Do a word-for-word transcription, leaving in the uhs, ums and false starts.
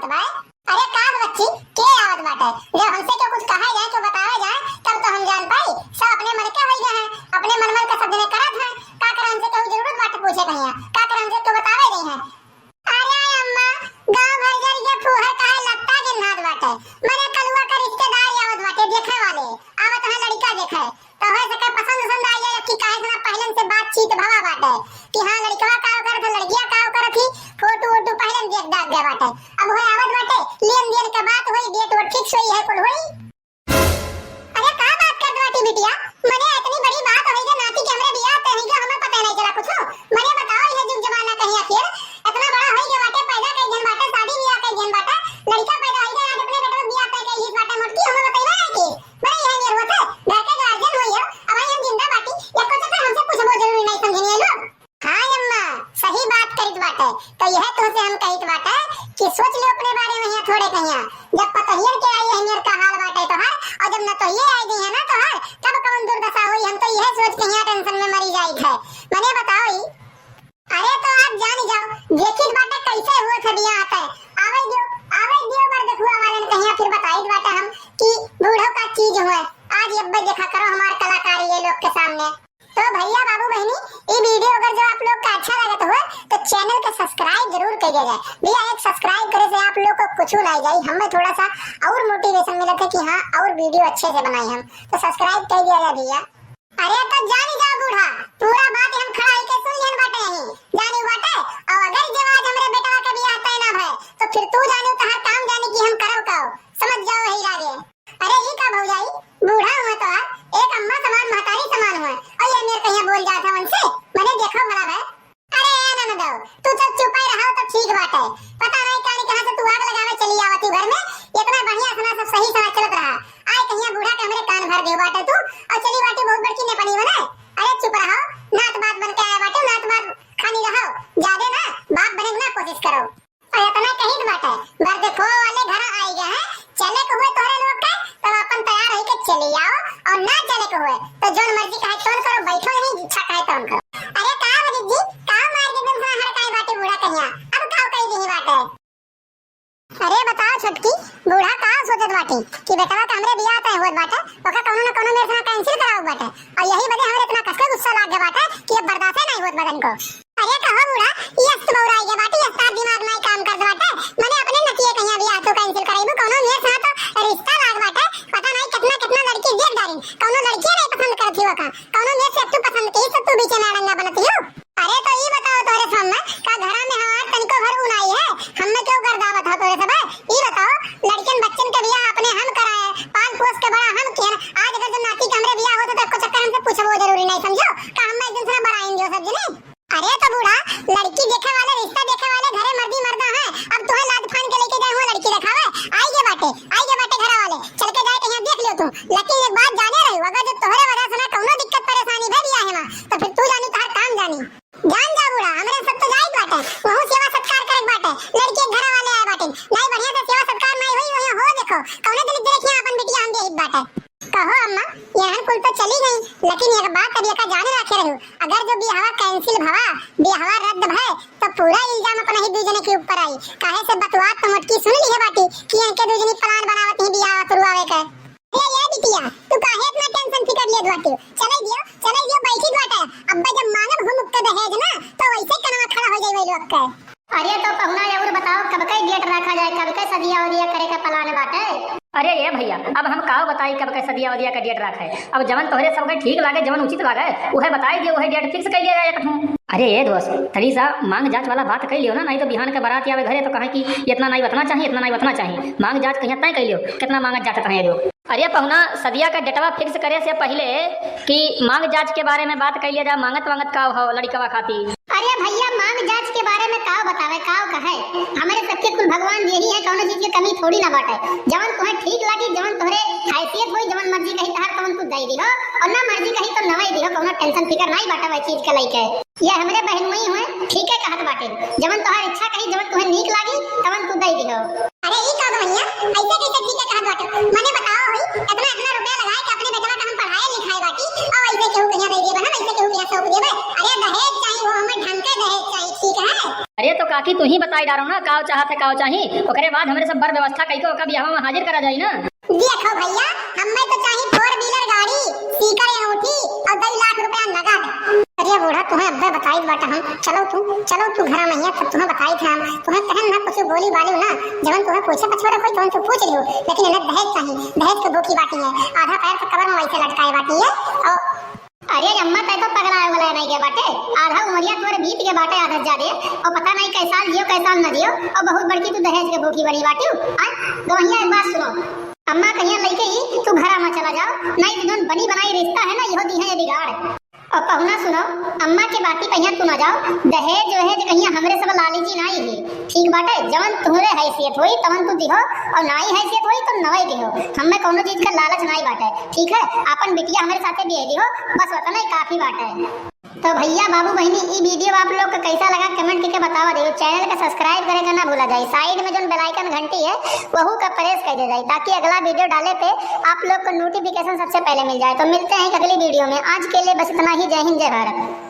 बाय। अरे का हो बच्ची, के आवत बाटे? जब हमसे केहू कुछ कहा जाए, केहू बतावे जाए, तब तो हम जान पाई। सब अपने मन के होई गए हैं, अपने मन मन के सब जने करत हैं। का करे, हमसे केहू जरूरत बाटे पूछे कहिया? का करे, हमसे केहू बतावे गई हैं? अरे अम्मा, गाँव भर जर के फूहर काहे लत्ता गिन्हात बाटे? मने कलुआ का रिश्तेदार आवत बाटे देखे वाले, आवत हैं लड़का देखे। तो हो सके पसंद उसंद आ जाए कि काहे से ना पहले से बातचीत भवा बाटे कि हाँ लड़कवा का करत है, लड़किया का करत ही, फोटो वोटो पहले देख डाक गए बाटे। अब हो आवत बाटे, लेन देन के बात होई, डेट वेट फिक्स होई है, कुल होई। अरे का बात करत बाटी बिटिया, मने इतनी बड़ी बात होई गए नाती के हमरे बियाह तय होई गए, हमें पता नहीं चला कुछ। मने बताओ ये जुग जमाना कहीं आखिर इतना बड़ा होई गए बाटे, पैदा कई जन बाटे, शादी बियाह कई जन बाटे, लड़का पैदा होई गए, आज अपने बेटवा बियाह तय कई बाटे, मोटकी हमें बतईबे नहीं की। बड़े यहाँ नियर होते, घर के गार्जियन होई हो, अब हम जिंदा बाटी, या कुछ तो हमसे पूछबो जरूरी नहीं समझनी है लोग। हाँ अम्मा, सही बात कहित बाटे। तो यह तोहसे हम कहित बाटे कि सोच लियो अपने बारे में यहाँ थोड़े कहिया। जब पतोहियन के आई है नियर का हाल बाटे तोहार, और जब नतोहिये आई गई है ना तोहार, तब कौन दुर्दशा हुई। हम तो यह सोच के यहाँ टेंशन में मरी जाइत है। मने बताओ ई। अरे तो आप जान जाओ, देखित बाटे कैसे हुए थे बियाह आते। आवे दियो, आवे दियो बर देखुआ वाले ने कहिया, फिर बताइत बाटे हम कि बूढ़ो का चीज हुए। आज अब्बे देखा करो हमार कलाकारी ये लोग के सामने। तो भैया बाबू बहनी, ई वीडियो अगर जो आप लोग का अच्छा लगत हो तो चैनल के सब्सक्राइब जरूर कर दिया जाए। भैया एक सब्सक्राइब करे से आप लोग को कुछ नहीं जाए, हमें थोड़ा सा और मोटिवेशन मिलत है कि हाँ और वीडियो अच्छे से बनाए हम, तो सब्सक्राइब कर दिया जाए भैया। अरे तो जानी जाओ बूढ़ा, पूरा बात हम खड़ा होके सुन लिहन बाटे यही, जानी बाटे। और अगर जो आज हमरे बेटवा के बियाह तय ना भय तो फिर तू जानी तहार काम जानी कि हम करब का, समझ जाओ यही आगे। अरे ई का भौजाई, बूढ़ा हुआ तो आप, एक अम्मा समान, महतारी समान हुआ, और ये मेरे कहीं बोल जात है उनसे, मने देखो भला बे। अरे ए ननदो, तू तो चुप ही रहो तो ठीक बात है। पता नहीं कानी कहाँ से तू आग लगावे चली आवत ही घर में, इतना बढ़िया सना सब सही सना चलत रहा, आए कहिया बूढ़ा के हमरे कान भर दे बाटे तू, और चली बाटे बहुत बड़की ने पनी बने। अरे चुप रहो, नात बात बन के आए बाटे, नात बात खानी रहो, ज्यादा ना बाप बने की ना कोशिश करो। और इतना कहित बाटे, बर देखो वाले घर आई गए हैं, चले के हुए तोहरे लोग के, तब अपन तैयार होके चली आओ, और ना चले के हुए तो जौन मर्जी कहे तौन करो, बैठो यहीं, इच्छा कहे तौन करो। अरे का हो जिज्जी, का मार के एकदम से हड़काए बाटे बूढ़ा कहिया, अब का कही नहीं बाटे? अरे बताओ छोटकी, बूढ़ा का सोचत बाटे कि बेटवा के हमरे बियाह तय होत बाटे, ओका कौनो न कौनो मेरे से cancel करावत बाटे, और यही वजह हमरे इतना कसके गुस्सा लाग गया बाटे कि अब बर्दाश्त नहीं होत बदन को। अरे कहो बूढ़ा, यस तो बौराई गया बाटे, यस तार दिमाग नहीं काम करत बाटे। मने अपने नतिये कहिया बियाह तो cancel कराइबू, कौनो मेर से तो रिश्ता लाग बाटे। पता नहीं कितना कितना लड़की देख डारिन, कौनो लड़किये नहीं पसंद करत ही ओका, कौनो मेर से तू पसंद की तो तू बीचे में अड़ंगा बनत ही हो। अरे तो ई बताओ तोरे सामने का घरा में हमार तनिको भर ऊ नाई है, हमें क्यों गर्दावत हो तोरे सब? ई बताओ, लड़कियन बच्चन के बियाह अपने हम कराए, पाल पोस के बड़ा हम किहन, आज अगर जब नाती के हमरे बियाह होत तो एको चक्कर हमसे पूछबो जरूरी नहीं समझो, का हमें एक दिन से ना बराइन दियो सब जने? अरे तो बूढ़ा, लड़की देखे वाले, रिश्ता देखे वाले घरे मर्दी मर्दा है। अब तुम्हें लाद फान के लेके जाए हुआ लड़की देखावे, आई गे बाटे, आई गे बाटे घरा वाले, चल के जाए कहीं देख लियो तू। लेकिन एक बात जाने रही, अगर जो तोहरे वजह से ना कौनो दिक्कत परेशानी भे बियाह है ना, तो फिर तू जानी तोहर काम जानी। जान जा बूढ़ा, हमरे सब तो जाइत बाटे, वहू सेवा सत्कार करे बाटे, लड़की के घरा वाले आए बाटे, नहीं बढ़िया से सेवा सत्कार नहीं हुई, वही हो देखो, कौने दिन देखिए अपन बिटिया हम देहित बाटे। कहो अम्मा, यहन कुल तो चली गई, लेकिन एक बात अब एका जाने रखे रहू, अगर जो बियाहवा cancel भवा, बियाहवा रद्द भय, तो पूरा इल्जाम अपना ही दू जने के ऊपर आई। काहे से बतुआत तो मोटकी सुन ली है बाटी कि इनके दू जने plan बनावत ही बियाह तुरवावे के। अरे ये बिटिया, तू काहे इतना tension फिकर लेत बाटी? चले दियो, चले दियो, बैठी बाटे। अब्बे जब मांगब हम उठके दहेज ना, तो वैसे कनवा खड़ा हो जाई वही लोग के। अरे तो पहुना, ये और बताओ, कब के date रखा जाए, कब के सदिया उदिया करे का plan बाटे? अरे ये भैया, अब हम काव बताई कब के सदिया उदिया का date रखा है। अब जवन तोहरे सब के ठीक लागे, जवन उचित लागे, उहे बताई दियो, उहे date fix कर लिया जाए एक ठो। अरे ये दोस्त, तनी सा मांग जांच वाला बात कर लियो ना, नहीं तो बिहान के बारात आवे घरे तो कहे कि इतना नहीं बतना चाहिए, इतना नहीं बतना चाहिए। मांग जांच कहीं तय कर लियो, कितना मांगत जाते तहे लोग। अरे पहुना, सदिया का डेटवा fix करे से पहिले कि मांग जांच के बारे में बात कर लिया जा, मांगत वांगत का हो लड़िकवा खातिर? अरे भैया, मांग जांच के बारे में का बतावे, का कहे, हमरे सबके कुल भगवान यही है, कौनो चीज के कमी थोड़ी ना बाटे। जवन तुम्हें ठीक लागी, जवन तोहरे हैसियत होई, जवन मर्जी कही तहार तवन तू दे दिहो, और ना मर्जी कही तो नवई दिहो, कौनो tension फिकर नहीं बाटे वही चीज के लेके। ये हमरे बहनोई हुए, ठीक है कहत बाटे, जवन तोहार इच्छा कही, जवन तुम्हें नीक लागी, तवन तू दे दिहो। अरे ई का बहनिया, ऐसे कैसे ठीक है कहत बाटे? मने बताओ होई, इतना इतना रुपया लगाए के अपने बेटवा का हम पढ़ाए लिखाए बाटी, और ऐसे केहू कहिया दे देबे, हम ऐसे केहू कहिया सौंप देबे? अरे दहेज चाहिए, वो हमें ढंग के दहेज चाहिए, ठीक है? अरे तो का बाकी तू ही बताई डारो ना, काव चाहत है, काव चाही, ओकरे बाद हमरे सब बर व्यवस्था कइके ओका बियाहवा में हाजिर करा जाई ना। देखो भइया, हम्मे तो चाही four wheeler गाड़ी, सीकर अंगूठी और दो लाख रुपया नगद। अरे बूढ़ा, तुहें अब्बे बताई बाटा हम, चलो तू, चलो तू घरा में हिया, तब तुहें बताई थे हम, तुहें कहन ना कुछ बोली बाली ना, जवन तुहें पूछे पछोरे कोई तवन तू पूछ लियो, लेकिन इन्हें दहेज चाही, दहेज के भूखी बाटी है, आधा पैर तो कबर में वैसे लटकाए बाटी है। और अरे अम्मा, तै तो पगलाए वाला नहीं के बाटे, आधा उमरिया तोरे बीत के बाटे, आधा ज्यादा, और पता नहीं कै साल जियो, कै साल न जियो, और बहुत बड़की तू दहेज के भूखी बनी बाटी। आ गवहिया, एक बात सुनो, अम्मा कहिया लइके ही तू घरा में चला जाओ, नहीं तो जोन बनी बनाई रिश्ता है ना, इहो दी है ये बिगाड़। और पहुना सुनो, अम्मा के बाती कहिया तू ना जाओ, दहेज वहेज कहिया हमरे सब लालची नाई ही, ठीक बाटे, जवन तुहरे हैसियत होई तवन तू दिहो, और नाई हैसियत होई तो नवई दिहो, हमें कोनो चीज का लालच नाई बाटे, ठीक है, आपन बिटिया हमरे साथे बियाह दिहो, बस उतना ही काफी बाटे। तो भइया बाबू बहिनी, ई video आप लोग के कैसा लगा comment करके बतावा दियो, channel का subscribe करे का ना भूला जाए, side में जोन bell icon घंटी है वहू का press कर दे जाए, ताकि अगला video डाले पे आप लोग को notification सबसे पहले मिल जाए। तो मिलते हैं एक अगली video में, आज के लिए बस इतना ही। जय हिंद, जय भारत।